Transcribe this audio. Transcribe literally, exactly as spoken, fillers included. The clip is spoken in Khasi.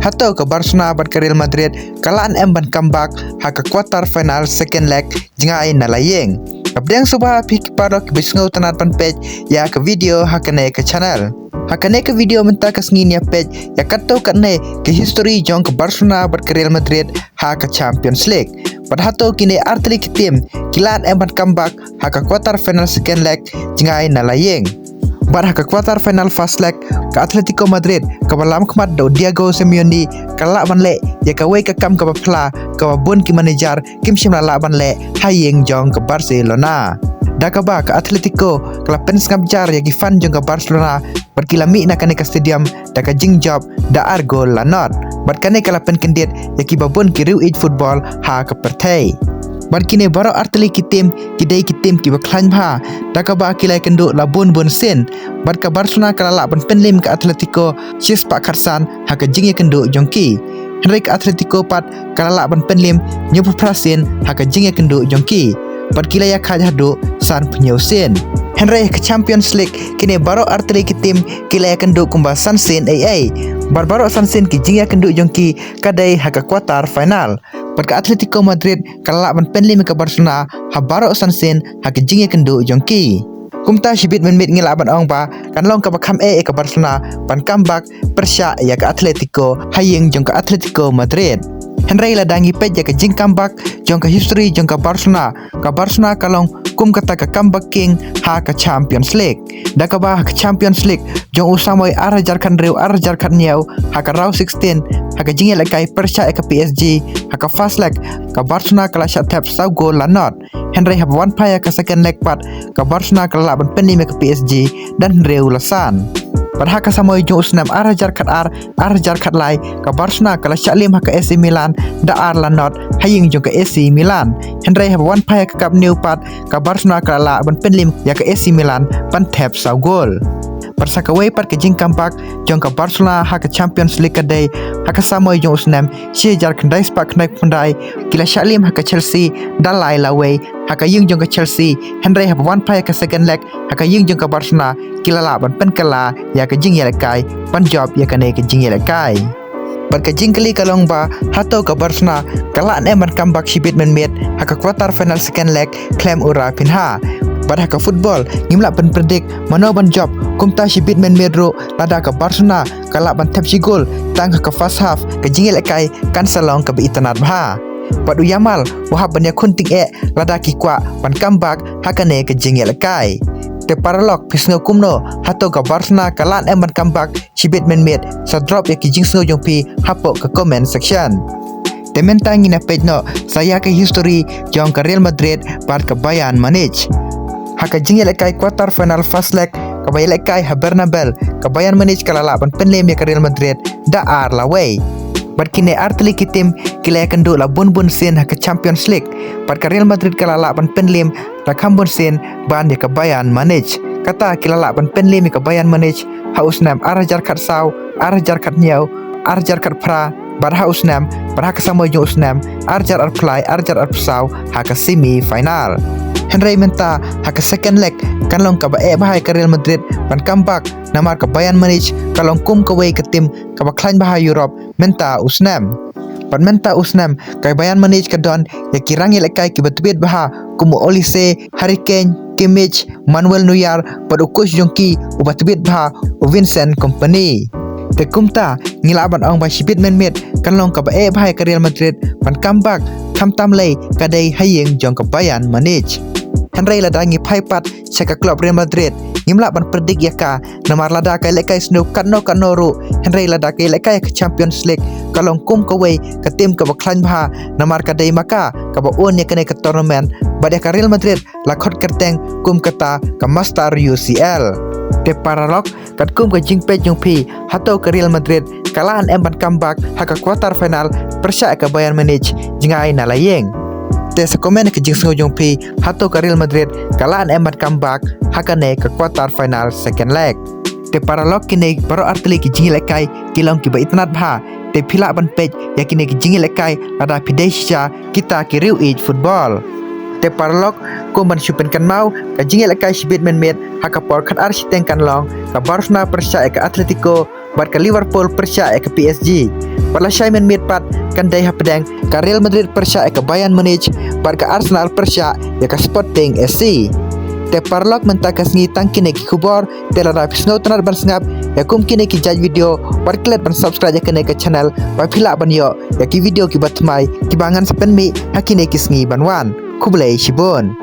Hato ka Barcelona bad ka Real Madrid ka lah ne em ban comeback ha ka quarter final second leg jngai na la ïing? Ka pdiang sngewbha ïa phi ki paralok kiba sngew tynnad ban peit ïa ka video ha kane ka channel. Ha kane ka video mynta ka sngi ngin ïa peit ïa katto katne ka history jong ka Barcelona bad ka Real Madrid ha ka Champions League. Bad hato kine artylli ki team ki lah ne em ban comeback ha ka quarter final second leg jngai na la ïing? Bad ha ka quarter final first leg, ka Atletico Madrid kaba lam khmat da u Diego Simeone ka lah ban leh ïa kawei ka kam kaba phylla kaba bun ki manager kim shym la lah ban leh ha ïing jong ka Barcelona. Da kaba ka Atletico ka la pynsngap jar ïa ki fan jong ka Barcelona bad ki la mih na kane ka stadium da ka jingjop da ar gol la nod. Bad kane ka la pynkyndit ïa kiba bun ki riew ïeit football ha ka pyrthei. Bad kine baroh artylli ki team ki dei ki team kiba khlaiñ bha, da kaba ki la ïakynduh la bun bun sien. Bad ka Barcelona ka la lah ban pynliem ka Atletico shispah khatsan ha ka jingïakynduh jong ki. Hynrei ka Atletico pat ka la lah ban pynliem hynñiewphew phra sien ha ka jingïakynduh jong ki. Bad ki la ïakhaid haduh sanphew hynñiew sien. Hynrei ha ka Champions League kine baroh artylli ki team ki la ïakynduh kumba san sien ei ei. Bad baroh san sien ki jingïakynduh jong ki ka dei ha ka quarter final. Bad ka Atletico Madrid ka la lah ban pynliem ïa ka Barcelona ha baroh san sien ha ka jingïakynduh jong ki. Kumta shibit mynmiet ngi lah ban ong ba kan long kaba kham eh ïa ka Barcelona ban comeback pyrshah ïa ka Atletico ha ïing jong ka Atletico Madrid. Hynrei lada ngi peit ïa ka jingcomeback jong ka history jong ka Barcelona, ka Barcelona ka long kum kata ka comeback king ha ka Champions League. Da kaba ha ka Champions League jong u samoi ar hajar khathynriew ar hajar khathynñiew, ha ka round sixteen, ha ka jingïalehkai pyrshah ïa ka P S G, ha ka first leg ka Barcelona ka la shah thep saw gol la nod. Hynrei haba wan phai ha ka second leg pat, ka Barcelona ka la lah ban pynliem ïa ka P S G da hynriew la san. Bad ha ka samoi jong u snem ar hajar khatar ar hajar khatlai, ka Barcelona ka la shah liem ha ka A C Milan da ar la nod ha ïing jong ka A C Milan. Hynrei haba wan phai ha ka Camp Nou pat, ka Barcelona ka la lah ban pynliem ïa ka A C Milan ban thep saw gol. Bad sa kawei pat ka jingcomeback jong ka Barcelona ha ka Champions League ka dei ha ka samoi jong u snem shi hajar khyndai spah khyndai phew khyndai, ki la shah liem ha ka Chelsea da lai la wei ha ka ïing jong ka Chelsea. Hynrei haba wan phai ha ka second leg ha ka ïing jong ka Barcelona, ki la lah ban pynkylla ïa ka jingïalehkai ban jop ïa kane ka jingïalehkai. Bad ka jingkylli ka long ba hato ka Barcelona ka lah ne em ban comeback shibit mynmiet ha ka quarter final second leg khlem u Raphinha? Bad ha ka football ngim lah ban predict mano ban jop, kumta shibit mynmiet ruh lada ka Barcelona ka lah ban thep shi gol tang ha ka first half, ka jingïalehkai kan sa long kaba itynnad bha. Bad u Yamal u hap ban ïakhun tyngeh lada ki kwah ban comeback ha kane ka jingïalehkai. Te paralok, phi sngew kumno, hato ka Barcelona ka lah ne em ban comeback shibit mynmiet? Sa drop ïa ki jingsngew jong phi hapoh ka comment section. Te mynta ngin ïa peit noh sa ïa ka history jong ka Real Madrid bad ka Bayern Munich. Ha ka jingïalehkai quarter final first leg kaba ïalehkai ha Bernabeu, ka Bayern Munich ka la lah ban pynliem ïa ka Real Madrid da ar la wei. Bad kine artylli ki team ki la ïakynduh la bun bun sien ha ka Champions League. Bad ka Real Madrid ka la lah ban pynliem la kham bun sien ban ïa ka Bayern Munich. Kata ki la lah ban pynliem ïa ka Bayern Munich ha u snem ar hajar khatsaw, ar hajar khathynñiew, ar hajar khatphra, bad ha u snem, bad ha ka samoi jong u snem ar hajar arphew lai, ar hajar arphew saw ha ka semi final. Hynrei mynta ha ka second leg kan long kaba eh bha ïa ka Real Madrid ban comeback, namar ka Bayern Munich ka long kum kawei ka team kaba khlaiñ bha ha Europe mynta u snem. Bad mynta u snem ka Bayern Munich ka don ïa ki rangïalehkai kiba tbit bha kum u Olise, Harry Kane, Kimmich, Manuel Neuer, bad u coach jong ki uba tbit bha, u Vincent Kompany. Te kumta ngi lah ban ong ba shibit mynmiet kan long kaba eh bha ïa ka Real Madrid ban comeback, khamtam lei ka dei ha ïing jong ka Bayern Munich. Hynrei lada ngi phai pat sha ka club Real Madrid, ngim lah ban predict ïa ka, namar lada ka ïalehkai sniew katno katno ruh, hynrei lada ka ïalehkai ha ka Champions League ka long kum kawei ka team kaba khlaiñ bha, namar ka dei ma ka kaba own ïa kane ka tournament. Bad ïa ka Real Madrid la khot kyrteng kum kata ka Master U C L. Te paralok, katkum ka jingpeit jong phi, hato ka Real Madrid ka lah ne em ban comeback ha ka quarter final pyrshah ïa ka Bayern Munich jngai na la ïing? Te sa comment ha ka jingsngew jong phi, hato ka Real Madrid ka lah ne em ban comeback ha kane ka quarter final second leg? Te paralok, kine baroh artylli ki jingïalehkai ki long kiba itynnad bha. Te phi lah ban peit ïa kine ki jingïalehkai lada phi dei shisha kita ki riew ïeit football. Te paralok, kum ban shu pynkynmaw, ka jingïalehkai shibit mynmiet ha ka por khatar shiteng kan long ka Barcelona pyrshah ïa ka Atletico bad ka Liverpool pyrshah ïa ka P S G. Bad lashai mynmiet pat kan dei hapdeng ka Real Madrid pyrshah ïa ka Bayern Munich bad ka Arsenal pyrshah ïa ka Sporting S C. Te paralok mynta ka sngi tang kine ki khubor, te lada phi sngewtynnat ban sngap ïa kum kine ki jait video, wat klet ban subscribe ïa kane ka channel, ba phi lah ban ïoh ïa ki video kiba thymmai kiba ngan sa pynmih ha kine ki sngi ban wan. Khublei shibun.